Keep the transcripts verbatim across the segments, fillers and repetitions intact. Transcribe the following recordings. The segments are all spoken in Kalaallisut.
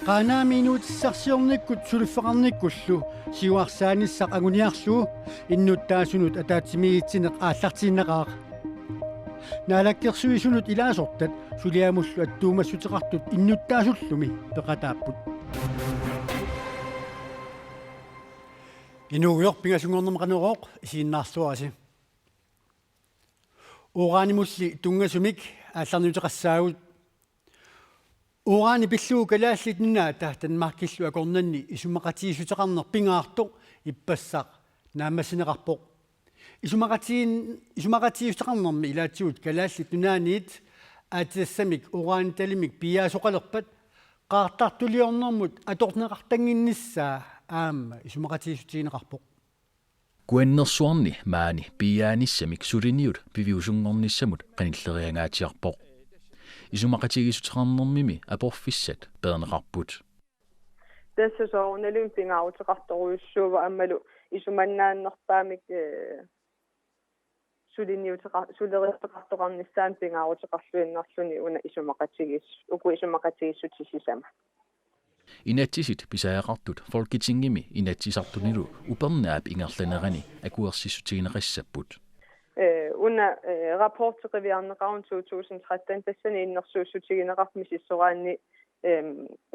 Qaanaami inuutissarsiornikkut suliffeqarnikkullu siuarsaanissaq anguniarlugu innuttaasunut ataatsimiigitsineq aallartiinnaqaaq. Naalakkersuisunut ilaasortat suliamullu attuumassuteqartut innuttaasullumi peqataapput. Inuugujoq pingasunngornerma Qanorooq isiginnaarluarisi. Uranimulli tunngasumik aallarniuteqassaagut. Urani pillugu Kalaallit Nunaata Danmarkillu akornanni isumaqatigiissuteqarneq pingaartoq ippassaq naammassineqarpoq. Isumaqatigiin-, isumaqatigiissuteqarnermi ilaatigut Kalaallit Nunaanniit aatsitassamik uranitalimik piiaasoqalerpat qaartartuliornermut atorneqartannginnissaa aamma isumaqatigiissutigineqarpoq. Kuannersuarni maani piiaanissamik suliniut piviusunngornissamut qanilleriangaatsiarpoq. Isumaqatigiissuteqarnermimi aporfissat peerneqarput. Tassa soorunalimi pingaaruteqartorujussuuvoq aammalu isumannaannerpaamik, ee, suliniuteqa-, suleriuteqartoqarnissaanut pingaaruteqarluinnarluni una isumaqatigiis-, uku isumaqatigiissutit sisamat. Inatsisit pisariaqartut Folketingimi Inatsisartunilu upernaap ingerlanerani akuersissutigineqassapput. Ee, una, ee, rapporti qiviarneqaruni to tusind tretten tassani innersuussutigineqarpoq misissoraanni, em,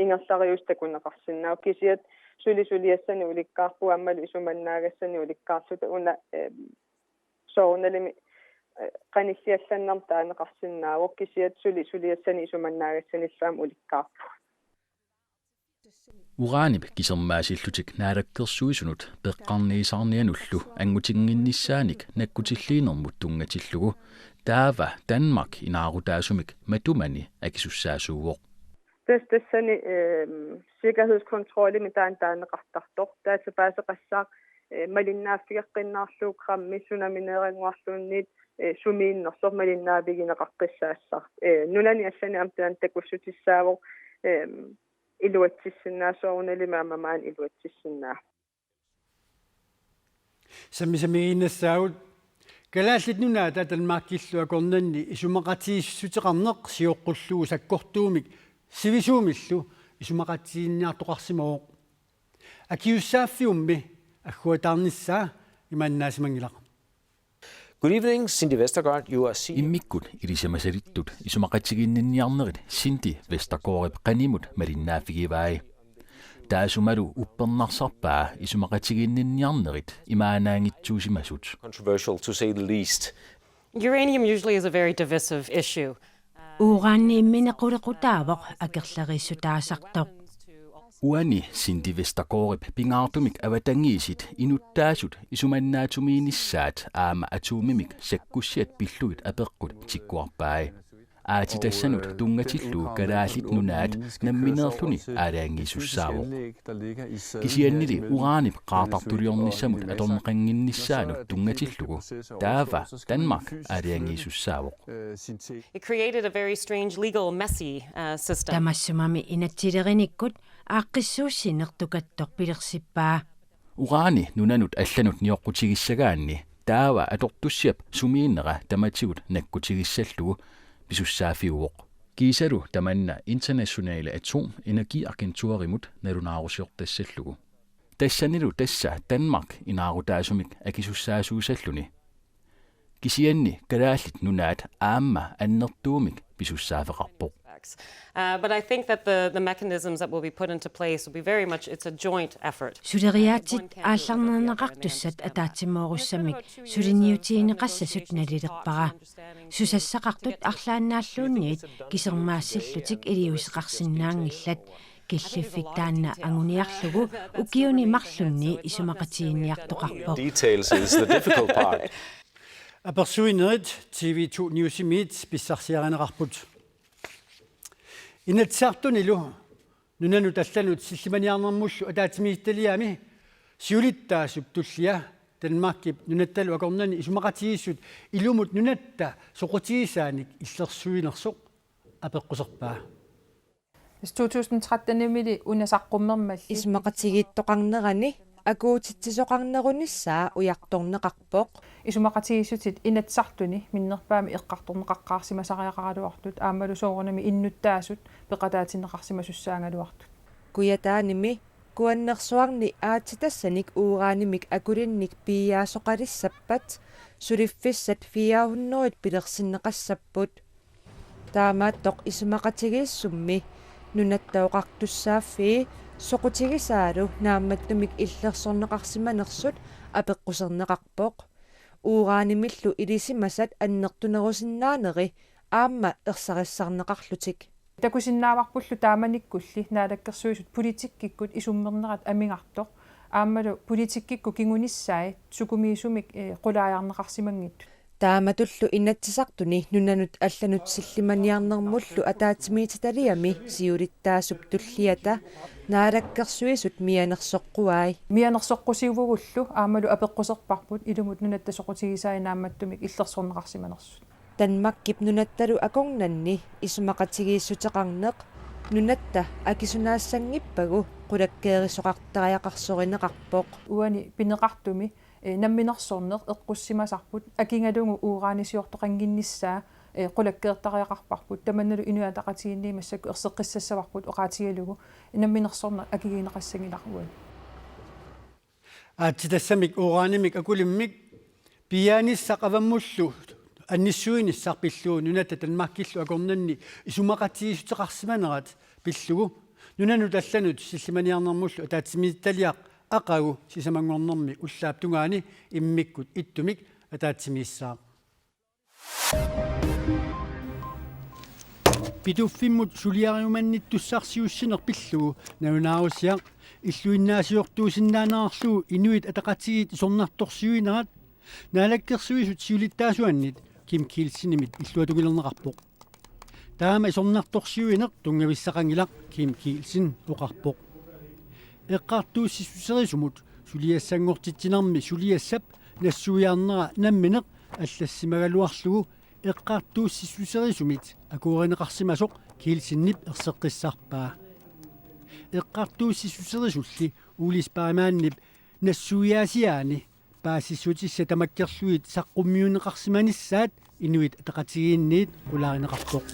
ingerlariuseq takuneqarsinnaavoq kisiat suli suliassani ulikkaarpugut aammalu isumannaagassanni ulikkaarluta una, em, soorunalimi, ee, qanilliallannermut taaneqarsinnaavoq kisiat suli suliassani isumannaagassanillu aamma ulikkaarpugut. Uranip kisermaasillutik naalakkersuisunut peqqarniisaarnianullu angutinnginnissaanik nakkutilliinermut tunngatillugu taava Danmark inaarutaasumik matumani akisussaasuuvoq. Tassa tassani, ehm, sikkerhedskontrollimi taanna taaneqartartoq. Taasapaaseqassaaq, eh, malinnaaffigeqqinnaarlugu grammi sunamineerannguarluunniit, eh, sumiinnersoq malinnaavigineqaqqissaassaq. Eh, nunani allani aamma taanna takussutissaavoq, ehm, iluatsissinnaassuarunalimi aamma maani iluatsissinnaa. Sammisamiiginnassaagut. Kalaallit Nunaata Danmarkillu akornanni isumaqatigiissuteqarneq sioqqullugu sakkortuumik sivisuumillu isumaqatigiinniartoqarsimavoq. Akisussaaffiummi agguataarnissaa imaannaasimanngilaq. Good evening, Cindy Vestergaard. You are senior Immikkut ilisimasalittut isumaqatigiinninniarnerit Cindy Vestergaardip qanimut malinnaaffigivaat. Taassumalu uppernarsarpaa isumaqatigiinninniarnerit imaannaanngitsuusimasut. Controversial, to say the least. Uranium usually is a very divisive issue. Uranimmi qulequtaavoq akerleriissutaasartoq. Uani Cindy Vestergaardip pingaartumik avatangiisit inuttaasut isumannaatsuminiissaat aamma atomimik sakkussiat pillugit apeqqut tikkuarpai. Aatsitassanut tunngatillugu Kalaallit Nunaat nammineerluni aalajangiisussaavoq. Kisiannili uranip qaartartuliornissamut atorneqannginnissaanut tunngatillugu taava Danmark aalajangiisussaavoq. It created a very strange legal messy, uh, system. Tamassumami inatsilerinikkut aaqqissuussinertukattoq pilersippaa. Urani nunanut allanut nioqqutigissagaanni taava atortussiap sumiinnera tamatigut nakkutigissallugu pisussaaffiuvoq. Kiisalu tamanna Internationale Atom Energiagenturimut nalunaarusiortassallugu. Tassanilu tassa Danmark inaarutaasumik akisussaasuusalluni. Kisianni Kalaallit Nunaat aamma annertuumik pisussaaffeqarpoq. Uh, but I think that the, the mechanisms that will be put into place will be very much, it's a joint effort. Suleriaatsit aallarnerneqartussat ataatsimoorussamik suliniutigineqassasut nalilerpara. Susassaqartut arlaannaalluunniit kisermaassillutik iliuuseqarsinnaanngillat. Killiffik taanna anguniarlugu ukiuni marlunni isumaqatigiinniartoqarpoq. Details is the difficult part. Apersuinerit T V to Newsimiit pissarsiarineqarput. Inatsisartunilu nunanut allanut sillimaniarnermullu ataatsimiititaliami siulittaasup tullia Danmarkip nunattalu akornanni isumaqatigiissut ilumut nunatta soqutigisaanik illersuinersoq apeqquserpaa. To tusind tretten-imili una saqqummermalli. Isumaqatigiittoqarnerani akuutitsisoqarnerunissaa ujartorneqarpoq. Isumaqatigiissutit Inatsisartuni minnerpaamik eqqartorneqaqqaarsimasariaqaraluartut aammalu soorunami innuttaasut peqataatinneqarsimasussaagaluartut. Kujataanimi Kuannersuarni aatsitassanik uranimik akulinnik piiaasoqalissappat suliffissat fire hundrede pilersinneqassapput. Taamaattoq isumaqatigiissummi Nunatta Oqartussaaffii soqutigisaalu naammattumik illersorneqarsimanersut apeqquserneqarpoq. Uranimillu ilisimasat annertunerusinnaaneri aamma ersarissarneqarlutik. Takusinnaavarpullu taamanikkulli Naalakkersuisut politikkikkut isummernerat amigartoq aammalu politikkikkut kingunissai sukumiisumik, eh, qulaajarneqarsimanngitsut. Taamatullu Inatsisartuni nunanut allanut sillimaniarnermullu ataatsimiititaliami siulittaasup tulliata Naalakkersuisut mianersoqquai. Mianersoqqusiuvugullu aammalu apeqquserparput ilumut nunatta soqutigisai naammattumik illersorneqarsimanersut. Danmarkip nunattalu akornanni isumaqatigiissuteqarneq nunatta akisunaassanngippagu qulakkeerisoqartariaqarsorineqarpoq. Uani pineqartumi, eh, namminersorneq eqqussimasarput akigalugu uranisiortoqannginnissaa, eh, qulakkeertariaqarparput. Tamannalu Inuit Ataqatigiinni massakkut erseqqissassavarput oqaatigalugu namminersorneq akigineqassanngilaq uani. Aatsitassamik uranimik akulimmik piiaanissaq avammullu annissuinissaq pillugu nunatta Danmarkillu akornanni isumaqatigiissuteqarsimanerat pillugu nunanut allanut sillimaniarnermullu ataatsimiititaliaq aqagu sisamanngornermi ullaap tungaani immikkut ittumik ataatsimiissaaq. Pituffimmut suliariumannittussarsiussineq pillugu nalunaarusiaq illuinnaasiortuusinnaanerarlugu Inuit Ataqatigiit isornartorsiuinerat Naalakkersuisut siulittaasuannit Kim Kielsenimit illuatungiliorneqarpoq. Taama isornartorsiuineq tunngavissaqanngilaq, Kim Kielsen oqarpoq. Eqqartuussissuserisumut suliassanngortitsinermi suliassap nassuiarnera nammineq allassimagaluarlugu eqqartuussissuserisumit akuerineqarsimasoq Kielsenip erseqqissarpaa. Eqqartuussissuserisulli Ole Sparremannip nassuiaasiaani paasissutissat tamakkerlugit saqqummiunneqarsimanissaat Inuit Ataqatigiinniit qulaarineqarpoq.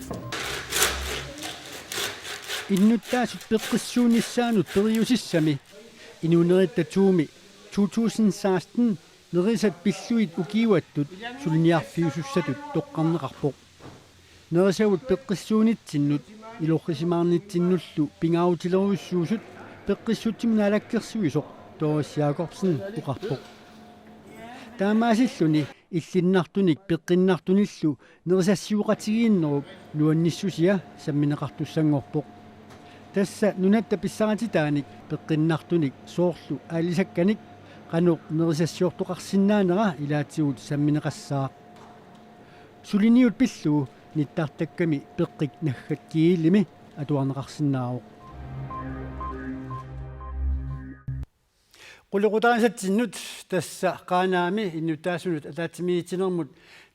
Innuttaasut peqqissuunnissaannut periusissami Inuuneritta to-mi to tusind seksten nerisat pillugit ukiuattut suliniarfiusussatut toqqarneqarpoq. Nerisavut peqqissuunitsinnut ilorrisimaarnitsinnullu pingaarutilerujussuusut peqqissutsimut naalakkersuisoq Doris Jakobsen oqarpoq. Taamaasilluni illinnartunik peqqinnartunillu nerisassiooqatigiinnerup nuannissusia sammineqartussanngorpoq. Tassa nunatta pissarititaanik peqqinnartunik soorlu aalisakkanik qanoq nerisassiortoqarsinnaanera ilaatigut sammineqassaaq. Suliniut pillugu nittartakkami peqqik naggakkiillimi atuarneqarsinnaavoq. Qulequtaarisatsinnut, tassa Qaanaami innuttaasunut ataatsimiititsinermut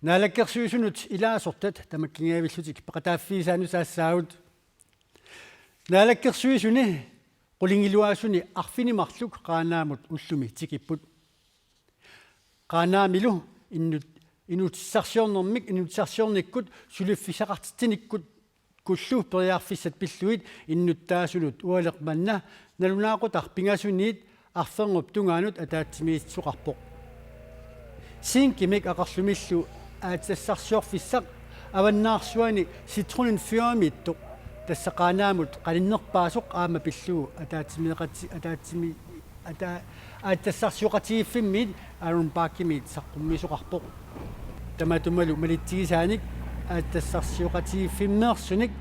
naalakkersuisunut ilaasortat tamakkingajavillutik peqataaffigisaannut saassaagut. Naalakkersuisuni qulingiluaasuni arfineq-marluk Qaanaamut ullumi tikipput. Qaanaamilu innut-, inuutissarsiornermik, inuutissarsiornikkut suliffissaqartitsinikkut kullu periarfissat pillugit innuttaasunut ualeq manna nalunaaqutaq pingasuniit arferngup tungaanut ataatsimiititsisoqarpoq. Zinkimik aqerlumillu aatsitassarsiorfissaq avannaarsuani Citroën Fyrremiittoq, tassa Qaanaamut qaninnerpaasoq aamma pillugu ataatsimeeqati-, ataatsimi-, ata-, aatsitassarsioqatigiiffimmiit Iron Barkimiit saqqummiisoqarpoq. Tamatumalu malitsigisaanik aatsitassarsioqatigiiffimmeersunik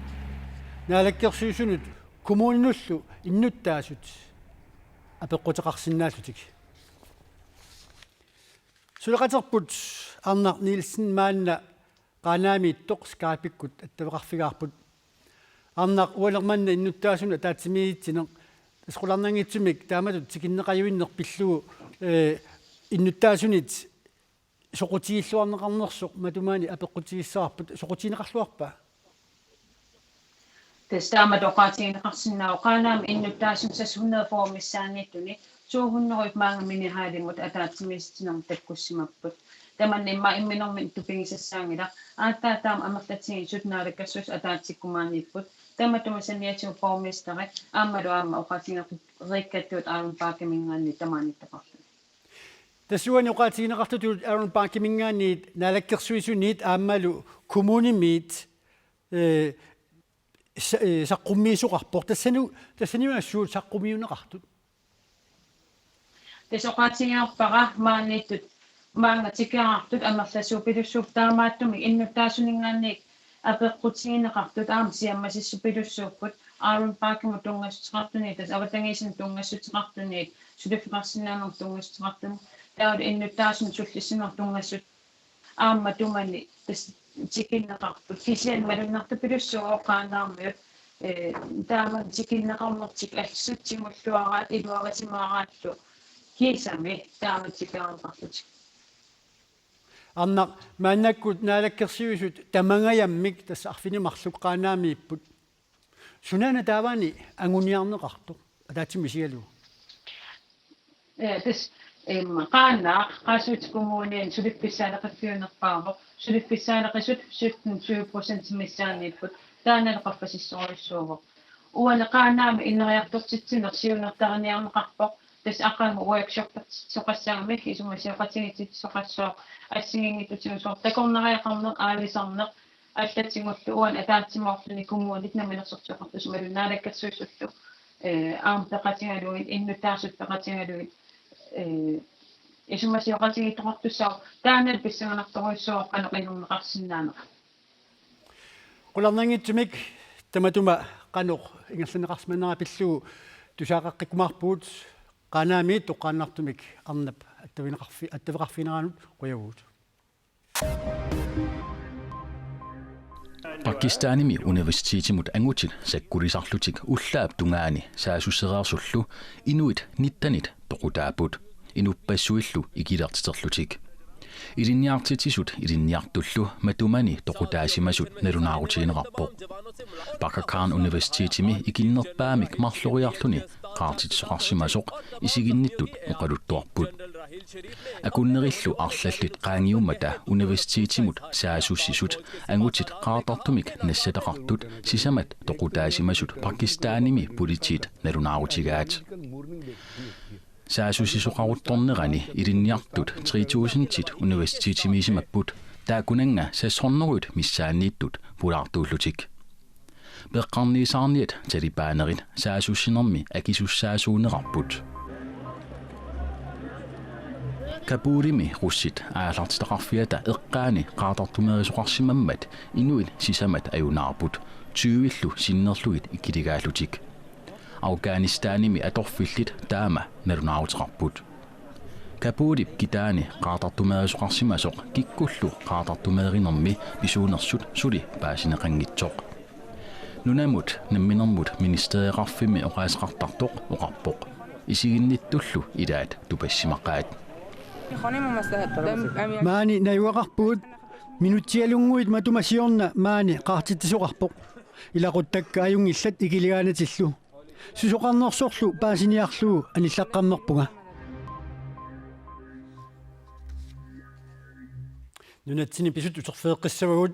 naalakkersuisunut kommuninullu innuttaasut apeqquteqarsinnaallutik. Suleqaterput Arnaq Nielsen maanna Qaanaamiittoq Skype-ikkut attaveqarfigaarput. Arnaq, ualeq manna innuttaasunut ataatsimiititsineq, tassa qularnanngitsumik taamatut tikinneqajuinneq pillugu, eh, innuttaasunit soqutigilluarneqarnersoq matumaani apeqqutigissavarput, soqutigineqarluarpa? Tassa taamatut oqaatigineqarsinnaavoq Qaanaami innuttaasunut seks hundrede fyrre missaanniittuni to hundrede maanga minihallimut ataatsimiititsinermut takkussimapput. Tamanna immaqa imminorminnut tupigisassaanngilaq. Aatsaat taama amerlatigisut naalakkersuisut ataatsikkumaaniipput. Tamatuma saniatigut borgmesteri aammalu aamma oqaatigineqartut Riikkattut Aaron Bakkeminngaanniit tamaaniittoqarluni. Tassa uani oqaatigineqartutut Aaron Bakkeminngaanniit naalakkersuisuniit aammalu kommunimiit, eh, sa-, eh, saqqummiisoqarpoq. Tassani-, tassaniuna suut saqqummiunneqartut? Tassa oqaatigiarpara maaniittut maanga tikeraartut amerlasuupilussuupput, taamaattumik innuttaasuninngaanniit apeqqutigineqartut aamma siammasissupilussuupput, Aaron Bakkemut tunngassuteqartuniit, tassa avatangiisinut tunngassuteqartuniit, suliffeqarsinnaanermut tunngassuteqartuniit, taavalu innuttaasunut sullissinermut tunngassut-, aamma tumani tassa tikinneqarput. Kisianni malunnartupilussuuvoq Qaanaarmiut, eh, taama tikinneqarnertik assut tigulluaraat iluarisimaaraanni kiisami taama tikereertarlutik. Arnaq, maannakkut naalakkersuisut tamangajammik tassa arfineq-marluk Qaanaarmiipput. Sunaana taavani anguniarneqartoq ataatsimut isigalugu? Eh, tassa, em, Qaanaaq, Qaasuitsup Kommuniani suliffissaaleqiffiunnerpaavoq, suliffissaaleqisut sytten tyve procent missaanniipput, taannalu qaffasissorujussuuvoq. Uani Qaanaami ineriartortitsineq siunertariniarneqarpoq, tassa aqagu workshoppertitsisoqassagamik, isumasioqatigiissisoqassooq, assigiinngitsutigut soorlu takornariaqarneq, aalisarneq, allatigullu uani ataatsimoorluni kommunit namminersorsioqartussat imaluunniit naalakkersuisullu, eh, aamma peqatigalugit, innuttaasut peqatigalugit, eh, isumasioqatigiittoqartussaq, taanna pissanganartorujussuuvoq qanoq inunneqarsinnaanera. Qularnanngitsumik tamatuma qanoq ingerlanneqarsimanera pillugu tusaaqaqqikkumaarpugut. Qaanaami toqqaannartumik arnap attavineqarfi-, attaveqarfigineranut qujavugut. Pakistanimi universitetimut angutit sakkulisarlutik ullaap tungaani saassussereersullu inuit nittenit toqutaapput, inuppassuillu ikilertiterlutik. Ilinniartitsisut ilinniartullu matumani toqutaasimasut nalunaarutigineqarpoq. Baga Khan Universitetimi ikinnerpaamik marloriarluni qaartitsisoqarsimasoq isiginnittut oqaluttuarput. Akunnerillu arlallit qaangiummata universitetimut saassussisut angutit qaartartumik nassataqartut sisamat toqutaasimasut Pakistanimi politiit nalunaarutigaat. Saassussisoqaruttornerani ilinniartut tre tusindit universitetimiisimapput, taakkunannga seks hundrede missaanniittut pulaartuullutik. Peqqarniisaarniat talibanerit saassussinermi akisussaasuunerarput. Kabulimi russit aallartitaqarfiata eqqaani qaartartumeerisoqarsimammat inuit sisamat ajunaarput, tyvillu sinnerlugit ikiligaallutik. Afghanistanimi atorfillit taama nalunaaruteqarput. Kabulip kitaani qaartartumeerisoqarsimasoq kikkullu qaartartumeerinermi pisuunersut suli paasineqanngitsoq. Nunamut namminermut ministereqarfimmi oqaaseqartartoq oqarpoq. Isiginnittullu ilaat tupassimaqaat. Maani najugaqarpugut, minutsialunnguit matuma siorna maani qaartitsisoqarpoq. Ilaquttakka ajunngillat ikiligaanatillu. Susoqarnersorlu paasiniarlugu anillaqqammerpunga. Nunatsinni pisut uterfigeqqissavagut.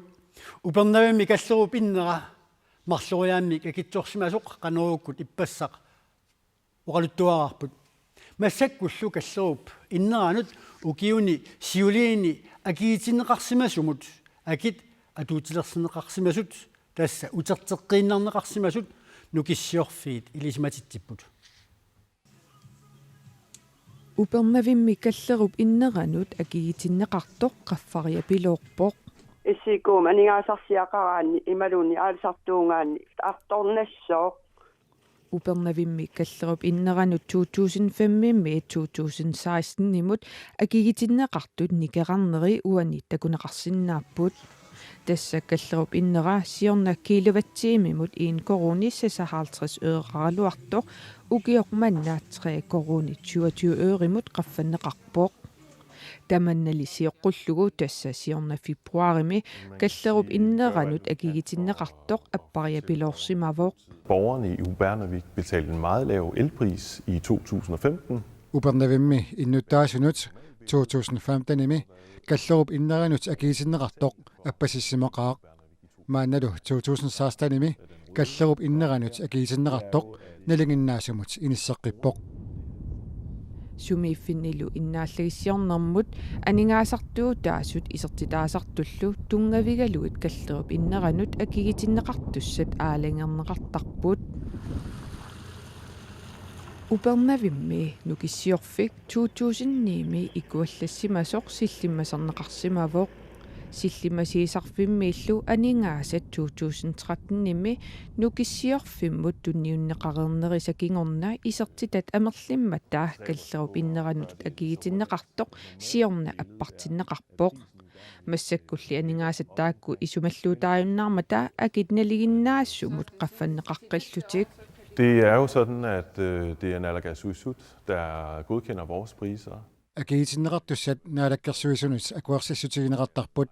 Upernavimmi Kallerup innera marloriaammik akitsorsimasoq Qanoruukkut ippassaq oqaluttuaraarput. Massakkullu Kallerup inneranut ukiuni siuliini akigitinneqarsimasumut akit atuutilersinneqarsimasut, tassa uterteqqiinnarneqarsimasut, Nukissiorfiit ilisimatitsipput. Upernavimmi Kallerup inneranut akigitinneqartoq qaffariapiloorpoq. Isikuum aningaasarsiaqaraanni imaluunniit aalisartuugaanni artornassooq. Upernavimmi Kallerup inneranut to tusind femimiit to tusind sekstenimut akigitinneqartut nikerarneri uani takuneqarsinnaapput. Tassa Kallerup innera siorna kilowatt-timimut en koruuni seksoghalvtreds øreraluartoq ukioq manna tre koruuni syvogtyve ørimut qaffanneqarpoq. Tamannali sioqqullugu tassa siorna februarimi Kallerup inneranut akigitinneqartoq appariapiloorsimavoq. Borgerne i Upernavik betalte en meget lav elpris i to tusind og femten, Upernavimmi innuttaasunut to tusind femtenimi Kallerup inneranut akigitinneqartoq appasissimaqaaq. Maannalu to tusind sekstenimi Kallerup inneranut akigitinneqartoq nalinginnaasumut inisseqqippoq. Sumiiffinnilu innaallagissiornermut aningaasartuutaasut isertitaasartullu tunngavigalugit Kallerup inneranut akigitinneqartussat aalajangerneqartarput. Upernavimmi Nukissiorfik to tusind ni-mi ikuallassimasoq sillimmaserneqarsimavoq. Sillimmasiisarfimmiillu aningaasat to tusind tretten-imi Nukissiorfimmut tunniunneqareernerisa kingorna isertitat amerlimmata Kallerup inneranut akigitinneqartoq siorna appartinneqarpoq. Massakkulli aningaasat taakku isumalluutaajunnaarmata akit nalinginnaasumut qaffanneqaqqillutik. Det er jo sådan, at øh, det er naalakkersuisut, der godkender vores priser. Akigitinneqartussat naalakkersuisunut akuersissutigineqartarput.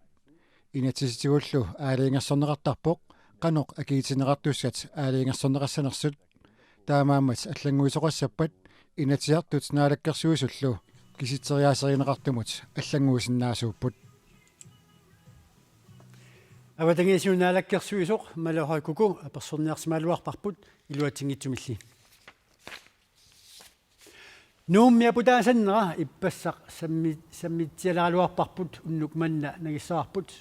Inatsisitigullu aalajangersorneqartarpoq qanoq akigitinneqartussat aalajangersorneqassanersut. Taamaammat allannguisoqassappat Inatsisartut naalakkersuisullu kisitseriaaserineqartumut allannguisinnaasuupput. Avatangiisinut naalakkersuisoq Malehoy Kuku apersorniarsimagaluarparput iluatsinngitsumilli. Nuummi aputaasannera ippassaq sammi-, sammitsialeraluarparput unnuk manna nangissavarput.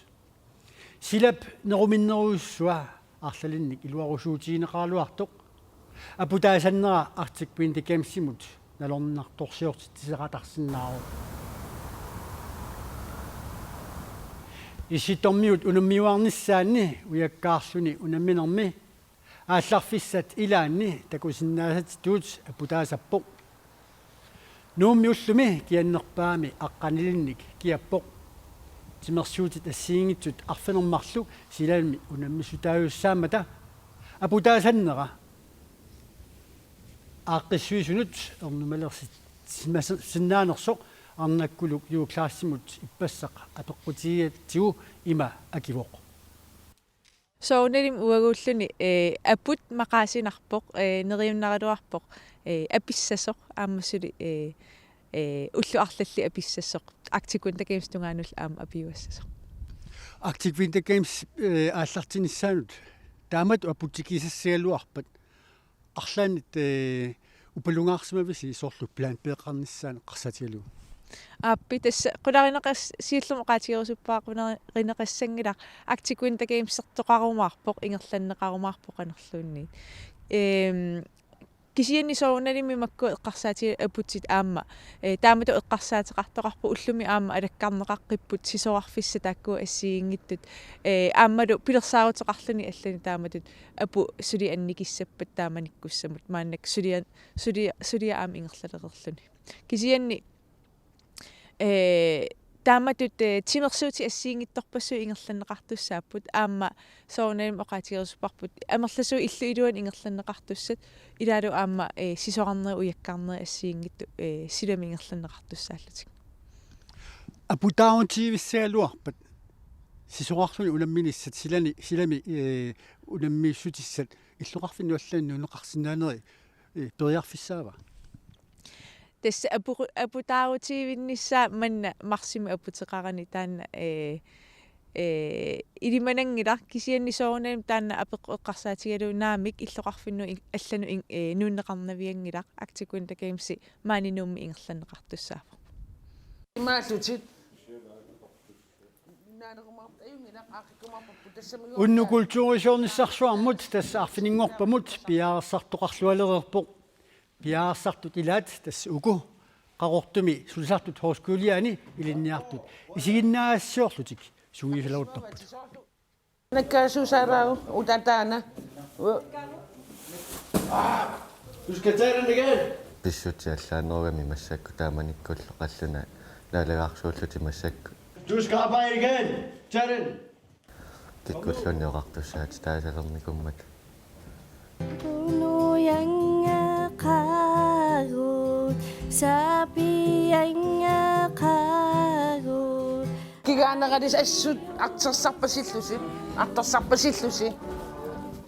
Silap neruminnerujussua arlalinnik iluarusuutigineqaraluartoq. Aputaasannera Arctic Winter Gamesimut nalornartorsiortitsisaqatarsinnaavoq. Issittormiut unammiuarnissaanni ujakkaarluni unamminermi aallarfissat ilaanni takusinnaasatitut aputaasappoq. Nuummi ullumi kiannerpaami aqqanilinnik kiappoq. Timersuutit assigiinngitsut arfineq-marluk silami unammissutaajussammata aputaasannera aaqqissuisunut ernumalersitsimassinnaanersoq arnakkuluk Juul Clausenimut ippassaq apeqqutigigatsigu ima akivoq. Soorunalimi uaguulluni, eh, aput maqaasinarpoq, eh, neriunnaraluarpoq, eh, apissasoq aamma suli, eh, eh, ullut arlallit apissasoq, Arctic Winter Games tungaanullu aamma apiuassasoq. Arctic Winter Games, eh, aallartinnissaanut taamatut aputsikisassagaluarpat arlaannik, eh, upalungaarsimavisi soorlu planteqarnissaanut eqqarsaatigalugu? Aappi, tassa qularineqas-, siullermik oqaatigerusuppara qularineqassanngilaq, Arctic Winter Gamesertoqarumaarpoq, ingerlanneqarumaarpoq qanorluunniit. Ehm, kisianni soorunalimi makku eqqarsaatigalugit aputit aamma, eh, taamatut eqqarsaateqartoqarpoq, ullumi aamma alakkarneqaqqipput sisorarfissat taakkua assigiinngitsut, eh, aammalu pilersaaruteqarluni allani taamatut apu suli annikissappat taamanikkussamut, maannakkut sulia, sulia, sulia aamma ingerlalereerluni. Kisianni, eh, taamatut, eh, timersuutit assigiinngitsorpassuit ingerlanneqartussaapput, aamma soorunalimi oqaatigerusupparput amerlasuut illup iluani ingerlanneqartussat, ilaalu aamma, eh, sisorarnerit ujakkaarnerit assigiinngitsut, eh, silami ingerlanneqartussaallutik. Aputaarutiivissagaluarpat sisorarluni unamminissat silani, silami, eh, unammiissutissat illoqarfinnut allanut nuunneqarsinnaaneri, eh, periarfissaava? Tassa apu-, aputaarutiivinnissaa manna marsimi aputeqarani taanna, eh, eh, ilimananngilaq, kisianni soorunami taanna apeq-, eqqarsaatigalugu naamik illoqarfinnut in-, allanut in-, eh, nuunneqarnavianngilaq Arctic Winter Gamesi maani Nuummi ingerlanneqartussaavoq. Imaallutit. Unnuk kulturisiornissarsuarmut tassa arfininngorpamut piareersartoqarlualereerpoq. Piareersartut ilaat tassa uku Qaqortumi sulisartut højskoliaani ilinniartut isiginnaagassiorlutik sungiusaleruttorput. Nakkaasuusaaraagu utataana. Du skal tage den igen. Pissutsit allaanerugami massakkut taamanikkullu qallunat naalagaarsuullutik massakkut. Du skal op igen. Tag den. Kikkulluunniit oqartussaatitaasalernikummat. Unujanngaqaagut, sapianngaqaagut. Kigaaneralisi assut artorsarpasillusi, artorsarpasillusi.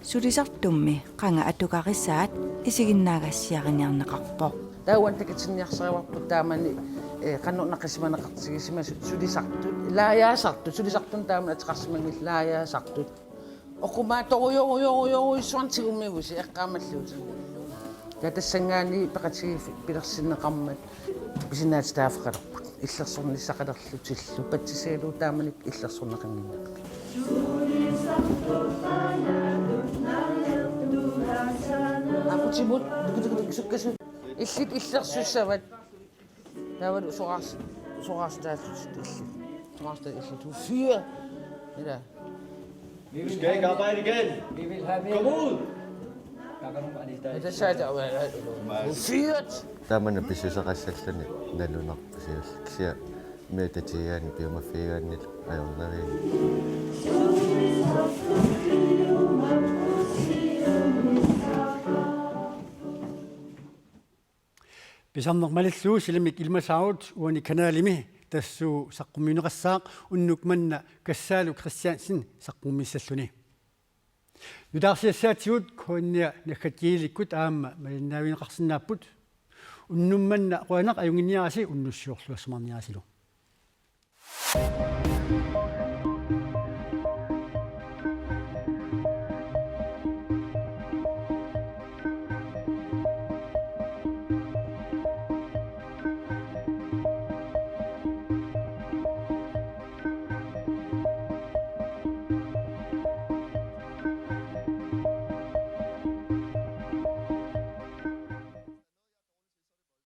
Sulisartummi qanga atugarisaat isiginnaagassiariniarneqarpoq. Taava takutinniarsarivarput taamani, eh, qanoq naqisimaneqartigisimasut sulisartut, laajaasartut, sulisartut taamani ateqarsimanngillat laajaasartut. Oqqumaatsorujorujorujorujussuarnik tigummivusi eqqaamalluutit. Taava tassanngaanniit peqatigiiffiit pilersinneqarmat pisinnaatitaaffeqalerput. Illersornissaqalerlutillu patsisigalugu taamani illersorneqannginnakku. Aqutimut, tukutukutuk sukkasut. Illit illersussavat. Taavalu soraas-, soraastaallutit illit. Soraastaallutit. Fyr. Ila. Vi skal ikke arbejde igen. Vi vil have mere. Kom ud! Ja, det sagde jeg, fyret. Tamanna pissuseqassalluni nalunarpoq siulleq. Kisianni middagsjægerne piumaffigigaanni ajornavianni. Pisarneq malillugu silamik ilimasaarut uani kanalimi tassuuna saqqummiunneqassaaq unnuk manna Kassaalu Kristiansen saqqummiussalluni. Nutaarsiassaatigut K N R naggatilikkut aamma malinnaavigineqarsinnaapput. Unnuk manna qujanaq ajunnginniarisi unnussiorluassamaarniarisilu.